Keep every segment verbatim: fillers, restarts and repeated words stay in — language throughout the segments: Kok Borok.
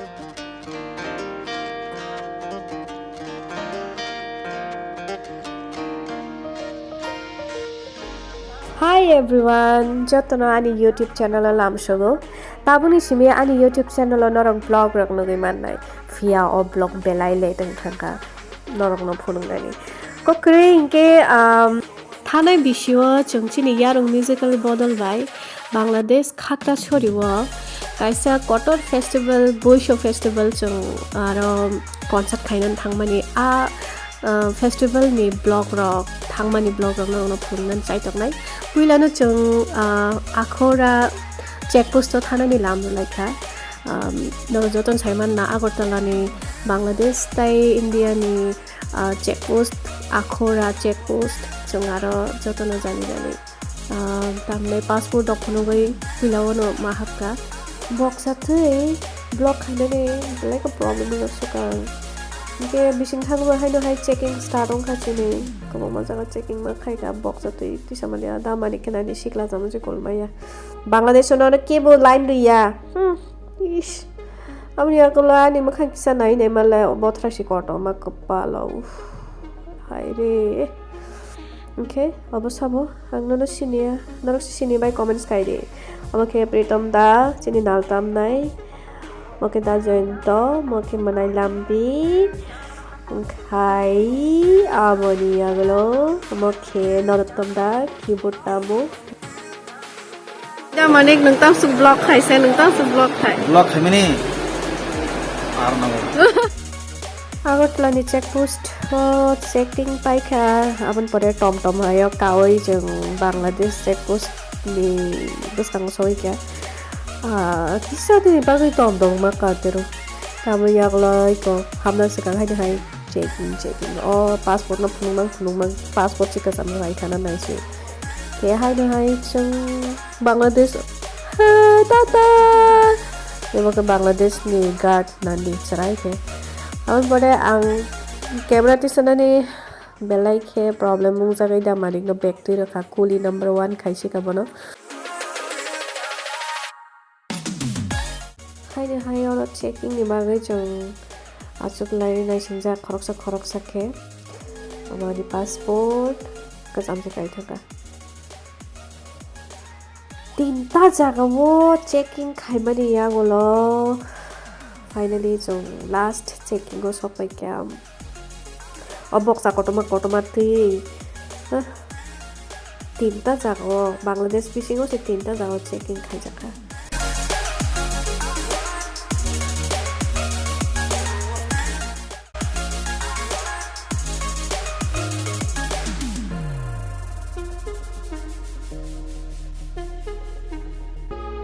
Hi everyone, jotono ani YouTube channel o lamsogo. Tabukni simi ani YouTube channel o norok vlog rok nugwi mannai. Phiya o vlog belai le tong thangkha norokno phunuknani. Kokrwi hinkhe, um, thanai bisio chwng chini Yarung Musical Bodol bai Bangladesh Khakrasori o kaisa kotor festival, Boiso festival chwng aro concert khainani thangmani. A, uh, festival ni vlog rok, thangmani vlog rok norokno phunuknani chaitoknai. Puilano chwng, uh, Akhora check post o thanani lam rwlaikha. Um, norok jotono saimanna Agartala ni Bangladesh tai India ni, uh, check post, Akhora check post, chwng aro jotono jani jani. Ah, tamni passport rok phunugwi puila uano ma hapkha. Boksa twi block khainani belai khe problem wngkha swkang. Hinkhe bising thangma haino hai checking start wngkha chini. Kwbangma jaga checking ma khaikha, boksa twi tisa manya da manik khe nani sikla jamo je kol maya. Bangladesh no kebo line rwya. Hmm. Ish. Aboni yagulo ani mwkhang kisa nai nai male bothra si kotorma kwpalo. Uff. Hai re. Hinkhe obo sabo ang nono siniya, norok se sini bai comments khai di. Omo khe Pritom da, chini nal tam nai. Omo khe da Joyonto, omo khe Mwnai Lambi. Khai aboni yagulo omo khe Narottom da, keyboard tamo. Da Manik, nwng tang suk block khai se, nwng tang suk block khai. Block khai mini. Ar nango. Agartala ni check post o checking paikha, aboni pore tom tom hayo kawi chwng Bangladesh check post ni bwskango soi kha. Ah, kisa ni bagwi tom tom ma ka tero. Tamo yaglai ko hamna swkang hai hai. Checking, checking. O passport no phunukmang, phunukmang. Passport se kwcham no hai thana naising. Khe haino hai chwng Bangladesh. Ha, tata! Ebo khe Bangladesh ni guard nani chwrai khe. Aboni pore ang camera tisanani belai khe problem wngjagwi da manik no back twi rwkha. Kuli number one khai se kha bono. Haino hai oro checking ni bagwi chwng achuk lai naisingjak khoroksa khoroksa khe. Omo ani passport kwcham se kai thangkha. Tinta jaga o checking khaimani yagulo finally chwng last checking o sok paikha. O boksa kotorma kotorma twi, ah, tinta jaga o, Bangladesh bisingo se tinta jaga o checking khaijakha.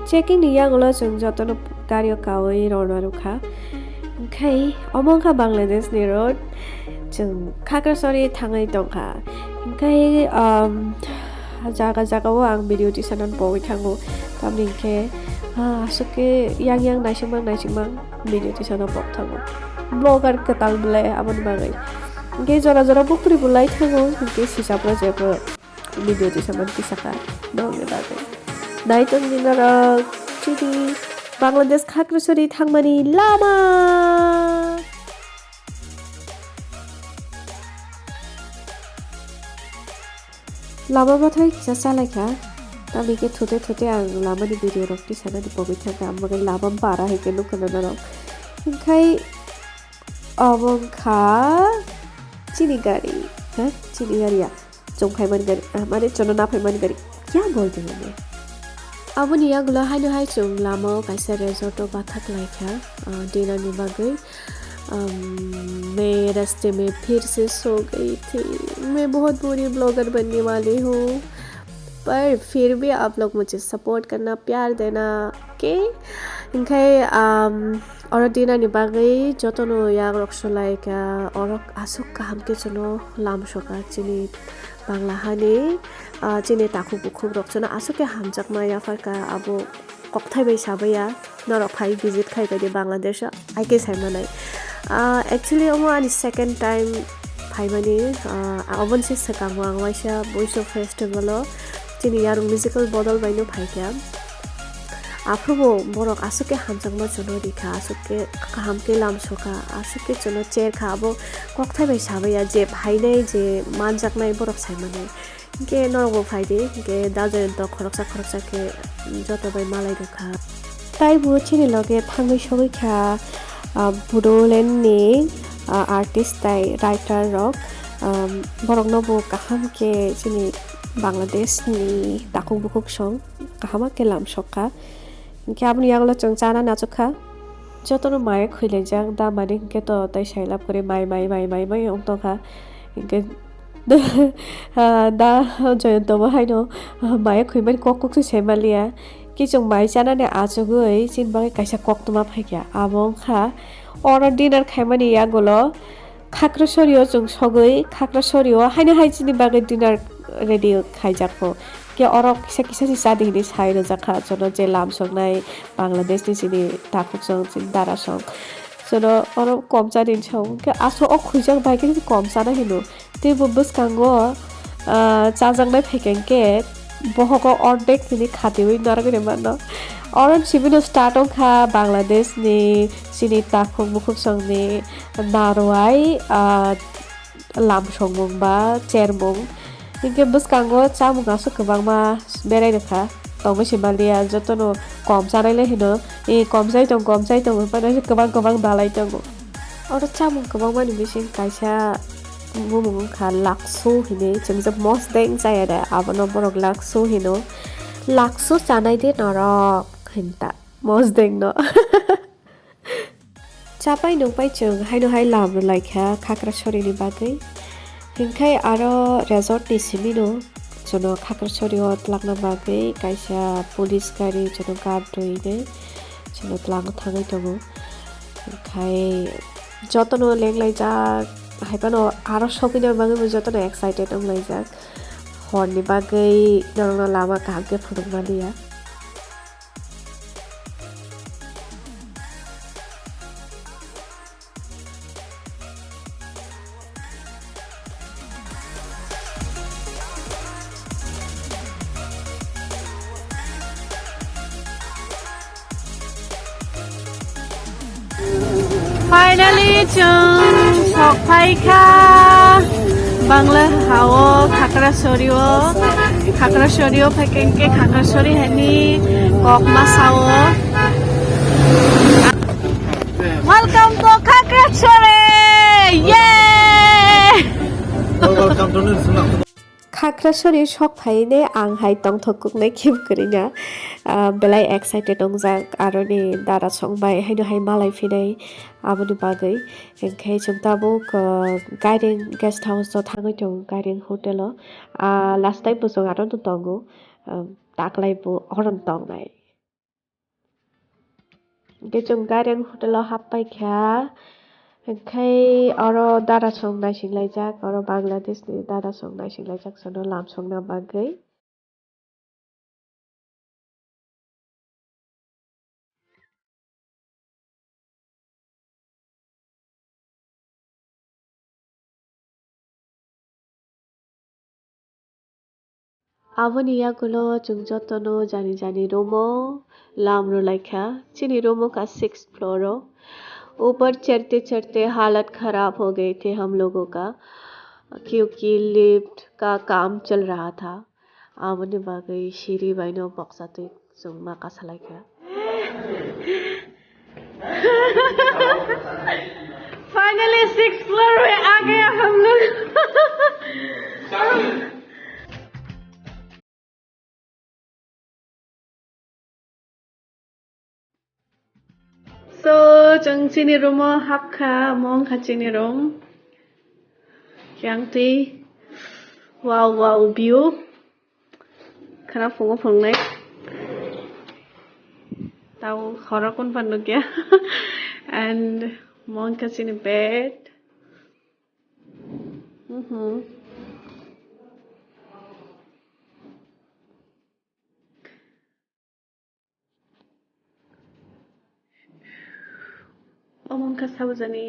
Checking ni yagulo chwng jotono gari o kawi rwna rwkha. Hinkhe omo wngkha Bangladesh ni road. Chwng Khakrasori thangwi tongkha. Hinkhe, um, jaga jaga o ang video tisana pogwi thango. Tamni hinkhe, ah, aswk khe yang yang naisingmang naisingmang video tisana pok thango. Vlogger kwtal belai aboni bagwi. Hinkhe jora jora bukhuri bo lai thango. Hinkhe sijapra jepra. Video tisa man tisa kha, nokni bagwi. Naitok ni norok chini Bangladesh Khakrasori thangmani lama. Lama bathai kisa chalai kha. Tamni khe thute thute ang lama ni video rok tisa nani pogwi thang kha. Ang bagwi lama bara hai khe nukha na norok. Hinkhe obo wngkha chini gari. Ha? Chini gari ya. Chwng phaiman gari, ah, mane chwngno na phaiman gari. Kya bolte hain ye? Aboni yagulo haino hai chwng lama o kaisa resort o bathak lai kha, ah, dinner ni bagwi. Um, मैं रास्ते में फिर से सो गई थी। मैं बहुत बुरी ब्लॉगर बनने वाली हूँ, पर फिर भी आप लोग मुझे सपोर्ट करना, प्यार देना, okay? Hinkhe, um, oro dinner ni bagwi jotono yak rok swlai kha, oro aswk kaham khe chwngno lamsokha chini Bangla hani, ah, chini takhuk bukhuk rok chwngno aswk khe hamjakma yapharkha, abo kokthai bai sabaiya, norok phai visit khai bai di Bangladesh o, hai khe sai manai. Ah, actually omo ani second time phaimani, ah, oboni se swkango ang waisa Boiso festival o chini Yarung Musical Bodol bai no phaikha. Aphuru bo borok aswk khe hamjakma chwngno rikha, aswk khe kaham khe lamsokha, aswk khe chwngno cherkha, abo kokthai bai sabaiya je phainai je manjaknai borok saimani. Hinkhe norokbo phaidi, hinkhe da Jayanta khoroksa khoroksa khe joto bai malai rwkha. Taibo chini loge thangwi sogwi kha, ah, Bodoland ni, ah, artist tai writer rok, um, borokno bo kaham khe chini Bangladesh ni takhuk bukhuk song kaham khe lamsokha. Hinkhe aboni yagulo chwng chana nachukkha. Jotono mai khwilaijak da mani hinkhe to tei sailab kwrwi mai, mai, mai, mai, mai wng tongkha. Hinkhe da Jayanta bo haino mai khwimani kok kok se sai manliya. Kichwng mai chanani achugwi chini bagwi kaisa koktwma phaikha. Abo wngkha oro dinner khaimani yagulo Khakrasorio chwng sogwi, Khakrasorio haino hai chini bagwi dinner ready khaijakgo. Khe oro kisa kisa se chadi hinwi sai rwjakha, jono je lamsoknai Bangladesh ni chini takhuk song, chini dara song. Jono oro kom chadi hinwi sao. Khe aso o khwijak bai khe kom chana hino. Teibo bwskango, ah, chajaknai phaikha hinkhe bohogo ordek hinwi khatiwi norogwi rwmano. Oro sibino start wngkha Bangladesh ni chini takhuk bukhuk songni narwai, ah, lamsokmung ba chermung. Hinkhe bwskango chamung aswk kwbangma berai rwkha. Tongwi se manliya, jotono kom chanai le hino. E, kom chai tong, kom chai tong, hwnphano kwbang kwbang dalai tongo. Oro chamung kwbangmani bising kaisa bumung wngkha laksu hinwi, chwng je mosdeng chaya de, abono borok laksu hino. Laksu chanai de norok hinta mosdeng no. Chapai nungpai chwng haino hai lam rwlaikha Khakrasori ni bagwi. Hinkhe aro resort ni simi no chwngno Khakrasori o twlangna bagwi kaisa police gari chwngno guard rwinai chwngno twlangna thangwi tongo. Hinkhe jotono lenglaijak, haiphano aro sogwina bagwi bo jotono excited wnglaijak. Horni bagwi norokno lama kaham khe phunukmaliya. Finally, chwng sokphaikha Bangla hao Khakrasori o. Khakrasori o phaikha hinkhe Khakrasori hani kokma sao. Welcome to Khakrasori! Yay! Welcome to Nirsunam. Khakrasori sok phaine ang hai tongthok kuknai khe kwrwina, ah, belai excited wngjak aroni dara song bai haino hai malai phinai aboni bagwi. Hinkhe chwng tabuk, ah, Gaireng guest house o thangwi tongo, Gaireng hotel o. Ah, last time bo chwng arono tongo, ah, taklai bo orono tongnai. Hinkhe chwng Gaireng hotel o happaikha, hinkhe oro dara song naisinglaijak, oro Bangladesh ni dara song naisinglaijak, chwngno lamsokna bagwi. Aboni yagulo chwng jotono jani jani room o lam rwlaikha. Chini room wngkha sixth floor o. ऊपर चढ़ते चढ़ते हालत खराब हो गए थे हम लोगों का, क्योंकि लिफ्ट का काम चल रहा था। Aboni bagwi siri baino boksa twi chwng ma kasalaikha. Finally, sixth floor पे आ गया हम लोग। So, chwng chini room o hapkha, omo wngkha chini room. Yang twi, wow, wow, view. Khana phungo phungnai. Tao khoro kun pan nukya. And omo wngkha chini bed. Mhm. Omo wngkha sabujani.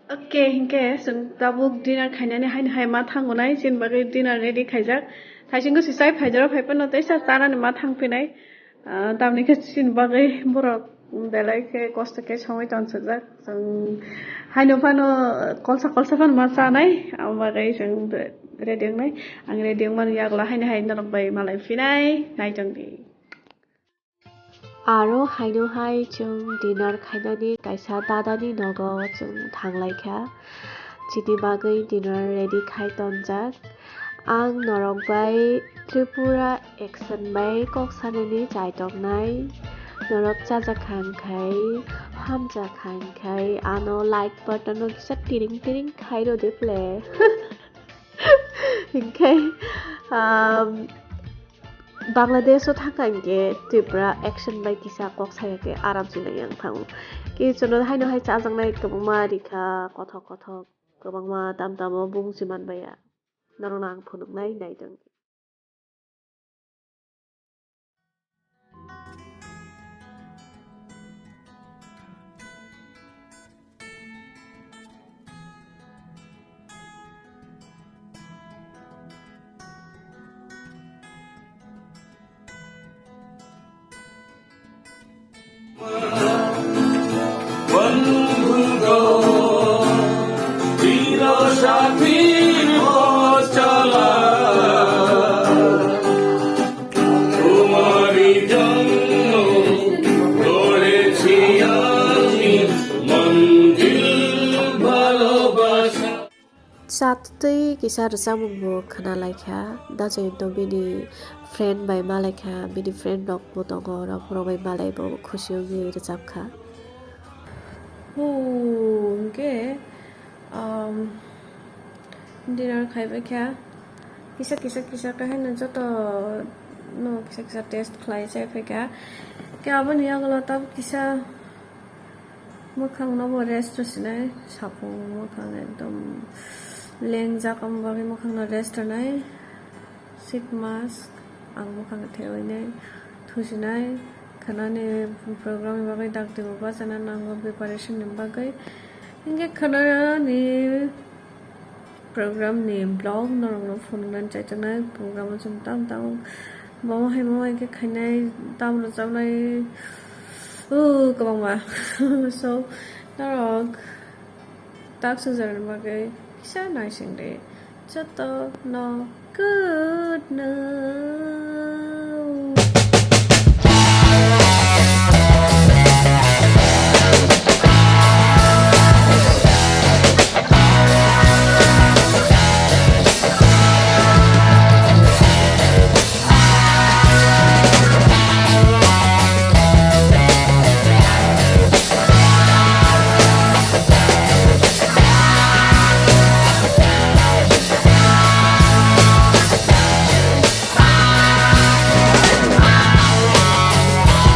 Okay, hinkhe chwng tabuk dinner khainani haino hai ma thango nai, chini bagwi dinner ready khaijak. Thaisingko si chai phaijaro phai phano teisa chanani ma thang phinai. Ah, tamni khe chini bagwi borok belai khe kosto khe songwi tong sijak. Chwng haino phano kolsa kolsa phano ma chanai, abo bagwi chwng ready wngnai. Ang ready wngmani yagulo haino hai norok bai malai phinai, naitongdi. Aro haino hai chwng dinner khainani kaisa dadani nogo chwng thanglaikha. Chini bagwi dinner ready khai tonjak. Ang norok bai Tripura action bai kok sanani chai tongnai. Norok chajak kha hwnkhai, hamjak kha hwnkhai, ano like button no kisa tiring tiring khai rw de ple. Hinkhe, um, Bangladesh o thangkha hinkhe Tripura action bai kisa kok saya khe aram se nai ang thango. Kichuno haino hai chajaknai kwbangma rikha, kothok kothok kwbangma tam tamo bung se manbaya. Norokno ang phunuknai naitong. বন্ধুগণ, চির সাথীর পথ চলা, তোমারই জন্য গড়েছি আমি মঞ্জিল ভালোবাসা। Chatwi kisa rwchapmung bo khna lai kha, Dajoyonto bini friend bai ma lai kha, bini friend rok bo tongo, rok, rok bai malai bo khusi wngwi rwchap kha. Hwnkhe, um, dinner khai bai kha, kisa, kisa, kisa khe haino joto no kisa, kisa test khlai chai phai kha. Khe aboni yagulo tabuk kisa Mwkhang no bo rest rw sinai, sapung mwkhang ekdom lengjak, omo bagwi mwkhang no rest rwnai. Sheet mask ang mwkhang thewi nai thusinai, khwnani program ni bagwi dakti bo bachana nango preparation ni bagwi. Hinkhe khwnani program ni vlog norokno phunuknani chaijaknai. Program o chwng tamo tamo bomo hai bomo hai khe khainai, tamo rwchapnai, o kwbangma. So norok tak swngjak rwna bagwi kisa naising di. Joto no good night.